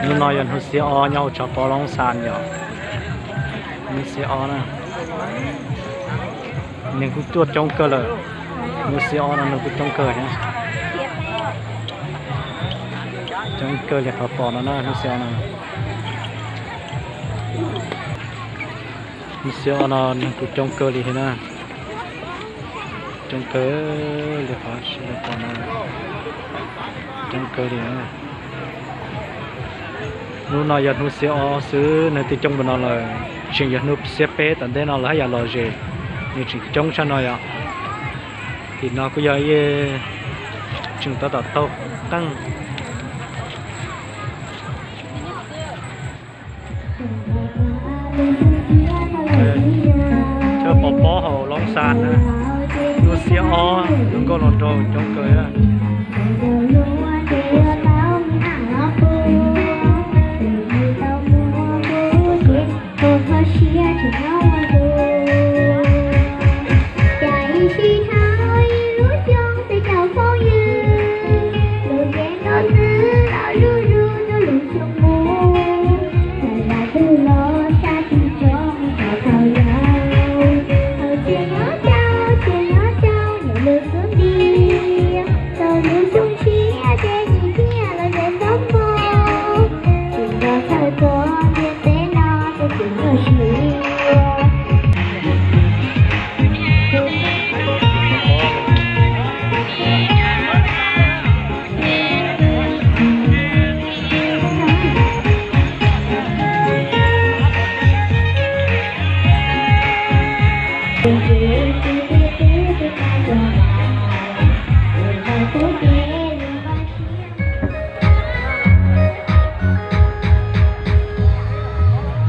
Hnub no yog hnub xiab ob nyob hauv tshav pob Loob Xas yom. Hnub xiab ob na, neeg kuj tuaj coob kawg lawm. Hnub xiab ob no neeg kuj coob kawg thiab. Coob kawg li qhov pom no na, hnub xiab ob no. Hnub xiab ob no neeg kuj coob kawg li thiab na. Coob kawg li qhov sawv daws pom no, coob kawg li. Hnub no yog hnub xiab ob xwb neeg twb coob npaum no lawm, tseem yog hnub xiab peb tom ntej no lawv haj yam lom zem, nws tseem coob tshaj no yom. Tim no kuj yog ib tseem tab tom taug qeej. Chaw pov pob hauv Loob Xas na, hnub xiab ob zoo nkauj los nraug coob kawg.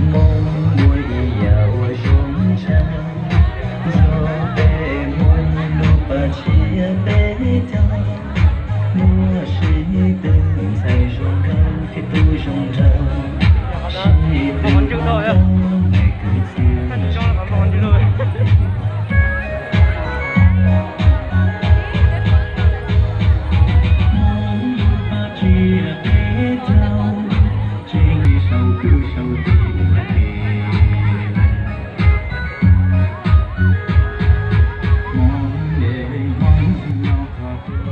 Hmoob muaj ib yam uas zoo tshaj, yog peb muaj lub paj tsiab peb caug, muaj sib tw ntxhais zoo nkauj thiab tub zoo nraug, sib tw pom zoo nkauj kwv txhiaj zoo nkauj. Hmoob lub paj tsiab peb caug, tsev li sau kwv sau tij ua ke. Hmoob le Hmoob nyob qhov twg?